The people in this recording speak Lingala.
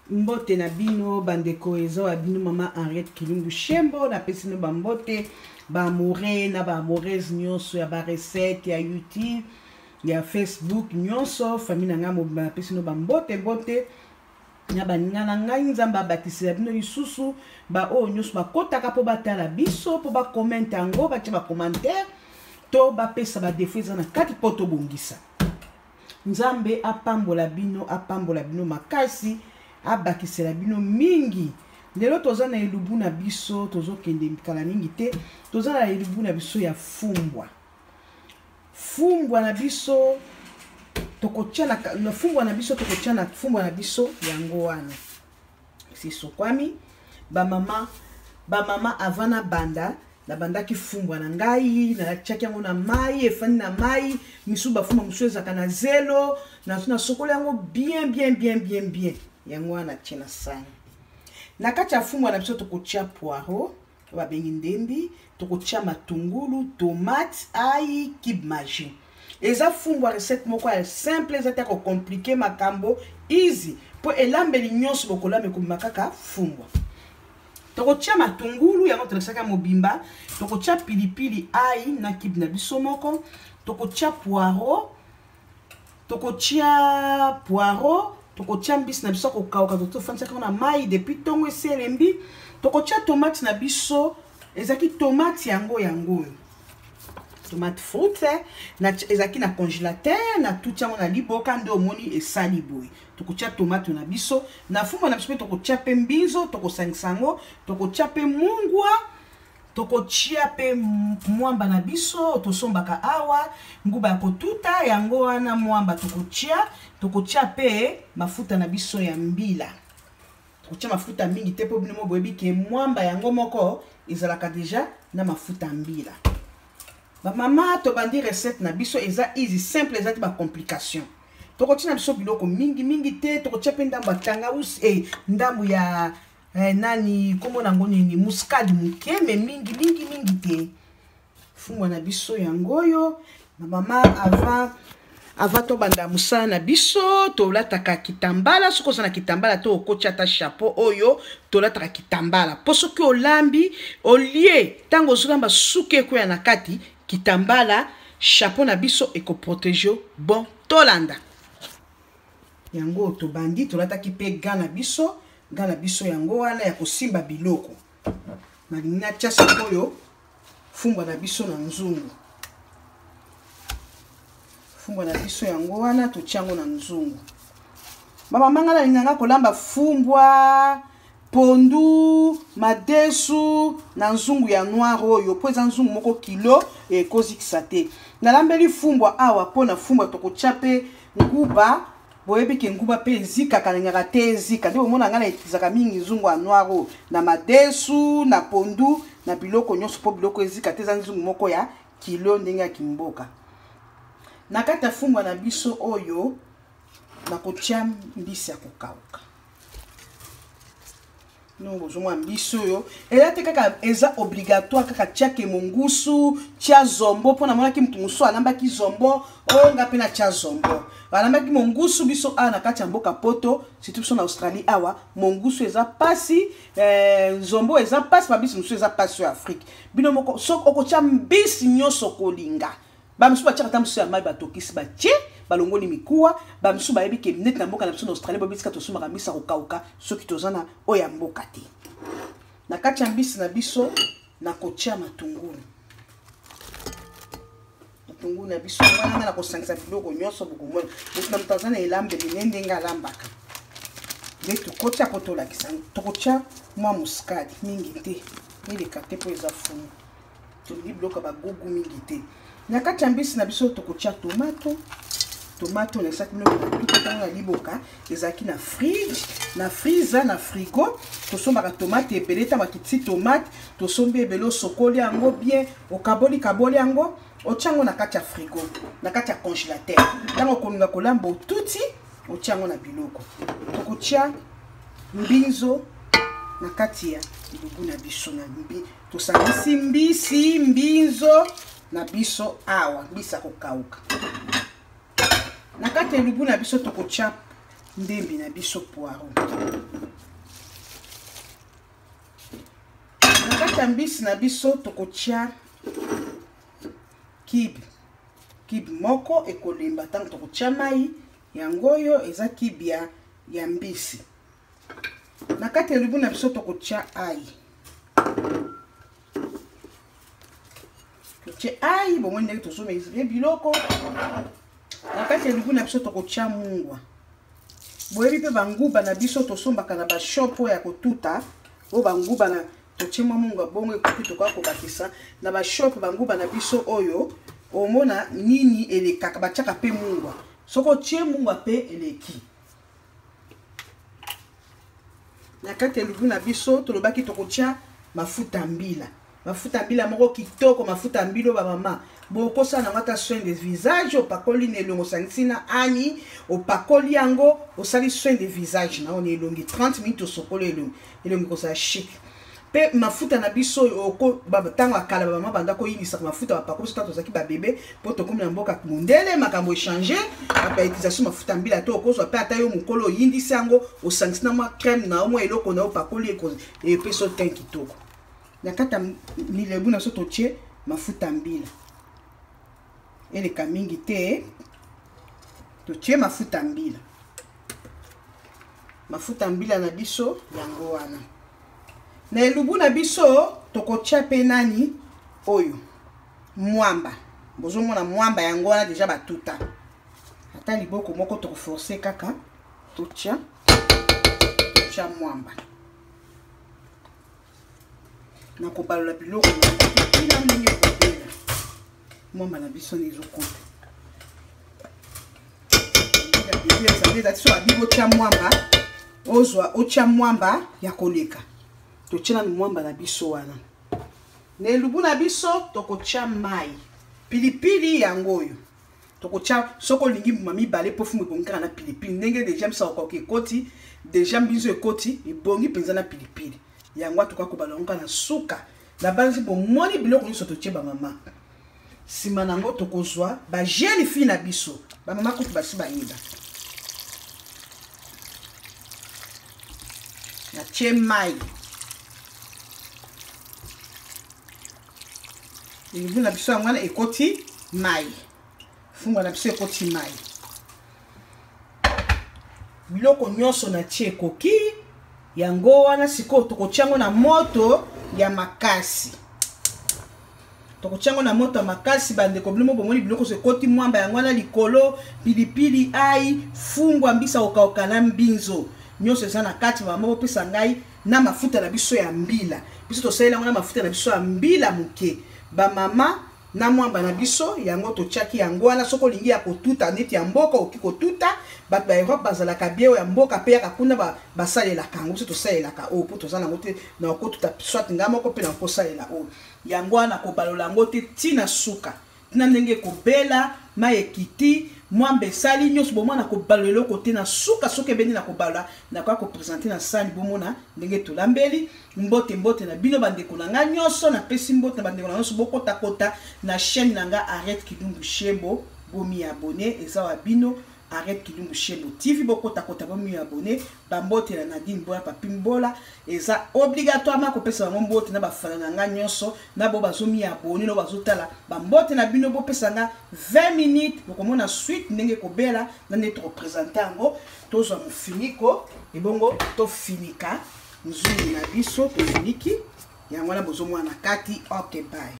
Mbote na bino bandeko, eza wa bino mama Henriette Kilumbu Shembo. Napesi bino bambote, baamoureux na baamoureuse nyonso ya barecette ya YouTube, ya Facebook, nyonso famille na ngai mobimba. Napesi bino bambote mbote na baninga na ngai. Nzambe abakisela bino lisusu baoyo nyonso bakotaka mpo batala biso, mpo bakommente yango, batia bacommentaire to bapesa badefo eza na kati mpo tobongisa. Nzambe apambola bino, apambola bino makasi, abakisela bino mingi. Lelo toza na elubu na biso, tozokende kala mingi te. Toza na elubu na biso ya fumbwa. Fumbwa na biso tokotia na fumbwa na biso, tokotia na fumbwa na biso yango wana sisokwami. Bamama, bamama, avant na banda, nabandaki fumbwa na ngai, natiaki yango na mai, efandi na mai. Misusu bafumbwa mosusu ezalaka na zelo. Nasokoli yango bien bien bien bien bien. Yango wana natie na sani. Na kati ya fumbwa na biso tokotia poireau babengi ndembi, tokotia matungulu, tomate, ail, cube magie. Eza fumbwa recette moko ya simple, eza te kocompliquer makambo, easy mpo elambeli nyonso bokolamba ekobima kaka fumbwa. Tokotia matungulu yango tolakisaka mobimba, tokotia pilipili, ail na cube na biso moko, tokotia poireau, tokotia poireau, tokotia mbisi na biso kokauka, tofandisaka yango na mai depuis ntongo esi elembi. Tokotia tomate na biso, ezalaki tomate yango yango oyo tomate fruite ezalaki na congélateur, natuti yango na liboka nde omoni esali boye. Tokotia tomate na biso na fumbwa na biso, mpe tokotia mpe mbinzo, tokosangisa yango, tokotia mpe mungwa, tokotia mpe mwamba na biso tosombaka awa, nguba ya kotuta yango wana mwamba tokotia. Tokotia mpe mafuta na biso ya mbila. Tokotia mafuta mingi te mpo bino mo boyebi ke mwamba yango moko ezalaka deja na mafuta mbila. Bamama, tobandi recette na biso, eza easy, simple, eza te bacomplication. Tokotia na biso biloko mingi mingi te. Tokotia mpe ndambo ya tangausi, ndambo ya nani nkombo nango nini, muscade moke, me mingi mingi mingi te. Fumbwa na biso yango oyo. Bamama, avant tobanda mosala na biso, tolataka kitambala. Soki oza na kitambala to okotia ata chapeau oyo, tolataka kitambala mpo soki olambi, olie, ntango ozolamba suki ekwea na kati kitambala, chapeau na biso ekoprotege. Bon, tolanda yango. Tobandi, tolataki mpe ga na biso, ga na biso yango wana ya kosimba biloko. Nalingi natia sikoyo fumbwa na biso na nzungu. Fumbwa na biso yango wana, totia yango na nzungu. Bamama, nga nalinganga kolamba fumbwa, pondu, madesu na nzungu ya noir oyo, mpo eza nzungu moko kilo, ekozikisa te. Nalambeli fumbwa awa mpo na fumbwa tokotia mpe nguba. Boyebi ke nguba mpe ezikaka, nalingaka te ezika, nde bomona ngai naetizaka mingi nzungu ya noir oyo na madesu, na pondu, na biloko nyonso, mpo biloko ezika te. Eza nzungu moko ya kilo ndenge ya kimboka. Na kati ya fumbwa na biso oyo nakotia mbisi ya kokauka. No, bozomona mbisi oyo eza te kaka eza obligatoire kaka tiake mongusu, tia zombo, mpo namonaki motu mosusu alambaki zombo oyo, nga mpe natia zombo. Alambaki mongusu. Biso awa na kati ya mboka Poto, surtout biso na Australie awa, mongusu eza pasi, zombo eza pasi, babisi mosusu eza pasi oyo Afrique. Bino moko soki okotia mbisi nyonso kolinga. Bamisusu batiaka ata mosusu ya mai, batokisi, batie, balongoli mikuwa. Bamisusu bayebi ke neti na mboka na biso na Australie, bobisika tosombaka mbisi ya kokauka soki toza na oyo ya mboka te. Na kati ya mbisi na biso nakotia matungulu, matungulu na biso wana nga nakosangisa biloko nyonso. Bokomona moto na moto aza na elambeli ne ndenge alambaka. Nde tokotia mpo tolakisa, tokotia mwa muscade mingi te, eleka te mpo eza fumu, tolingi biloko ya bagugu mingi te. Na kati ya mbisi na biso tokotia tomato. Tomato naesaki bino tuka ntango na liboka ezalaki na fridge, na freezer, na frigo. Tosombaka tomate ebele, ntango akitisi tomate tosombi ebele, osokoli yango bien, okaboli kaboli yango, otia yango na kati ya frigo, na kati ya congélateur. Ntango okolinga kolamba, otuti, otia yango na biloko. Tokotia mbinzo na kati ya lubu na biso. Na mbi tosangisi mbisi, mbinzo na biso awa, mbisi ya kokauka. Na kati ya elubu na biso tokotia ndembi na biso poireau. Na kati ya mbisi na biso tokotia kibe. Kibe moko ekolemba ntango tokotia mai. Yango oyo eza kibe ya mbisi. Na kati ya elubu na biso tokotia ai. Totie ai, bomoni ndenge tozomesure biloko. Na kati ya elubu na biso tokotia mungwa. Boyebi mpe banguba na biso tosombaka na bashop oyo ya kotuta, oyo banguba na totie mwa mungwa bongo ekoki tokoka kobakisa na bashop banguba na biso oyo omona nini elekaka, batiaka mpe mungwa. Soki otie mungwa mpe eleki. Na kati ya elubu na biso tolobaki tokotia mafuta mbila. Mafuta mbila moko kitoko, mafuta mbila oyo ba mama bokosala nango ata soin de visage, opakoli na elongi, osangisi na ani, opakoli yango, osali soin de visage na yo na elongi 30 minutes, osokoli elongi, elongi kozala chic. Pe mafuta na biso oyo oko, ba, tango ya kala ba mama banda koyinisaka mafuta bapakoli biso tango tozalaki ba bebe, po tokomi na mboka mondele, makambo echanger, ba utilisation mafuta mbila to okozwa pe ata yo mokolo oyindisi yango, osangisi na mwa crème na yo, mwa eloko na yo opakoli, epesi yo teint kitoko. Na kati ya milebu na biso totie mafuta mbila, eleka mingi te, totie mafuta mbila. Mafuta mbila na biso yango wana. Na elubu na biso tokotia pe nani oyo mwamba. Bozomona mwamba yango wana deja batuta. Ata liboko moko tokoforce kaka totia mwamba. Na kobalola biloko na ndenge ekobela mwamba na biso na ezokota. Ezali so babi botia mwamba, ozwa otia mwamba ya koleka. Totia nanu mwamba na biso wana. Na elubu na biso tokotia mai. Pilipili yango oyo. Tokotia soko olingi mbuma mibale po fumu ebongi kaka na pilipili. Ndenge deja misa okoki ekoti, deja mbinzo ekoti, ebongi mpenza na pilipili. Yango atoka kobala yango kaka na suka. Na banzi bomoni biloko nyonso totie ba mama. Sima nango tokozwa ba jeune fille na biso. Ba mama kutu basi bayeba. Na tie mai. Elubu na biso yango wana ekoti mai. Funga na biso ekoti mai. Biloko nyonso na tie ekoki. Yango wana sikoyo tokotia yango na moto ya makasi. Tokotia yango na moto ya makasi, bandeko bino bomoni biloko so ekoti mwamba yango wana likolo, pilipili, ai, fumbwa, mbisa kokauka na mbinzo. Nyonso eza na kati, mama bopesa ngai na mafuta na biso ya mbila. Biso tosalela yango na mafuta na biso ya mbila moke. Ba mama na mwamba na biso yango totiaki yango wana. Soki olingi ya kotuta neti ya mboka okoki kotuta, bato ba Europe bazalaka bien ya mboka pe yaka kuna basalelaka yango, biso tosalelaka oyo po toza nango te na kotuta soit nga moko pe na kosalela oyo. Yango wana kobalola yango te tina suka. Tina ndenge ekobela, mai ekiti, mwamba esali nyonso, bomona kobalola eloko te na suka. Soki ebendi na kobalola, nakoya kopresente na sani, bomona ndenge tolambeli. Mbote mbote na bino bandeko na nga nyonso, napesi mbote na bandeko na nyonso, bokotakota na chaîne na nga Arrête Kilumbu Shembo, bomi abonné, eza wa bino Arrête Kilumbu Shembo TV, bokotakota bomi abonné. Ba mbote na Nadine Mbola, Papi Mbola, eza obligatoirement kopesa bango mbote na bafana na nga nyonso, na bo bazomi abonné, na bo bazotala, ba mbote na bino bopesa nga 20 minutes, bokomona suite ndenge kobela na ndenge tokopresente yango. Tozwa mofiniko ebongo tofinika nzungu na biso, tofiniki yango wana bozomona na kati. Ok, bye.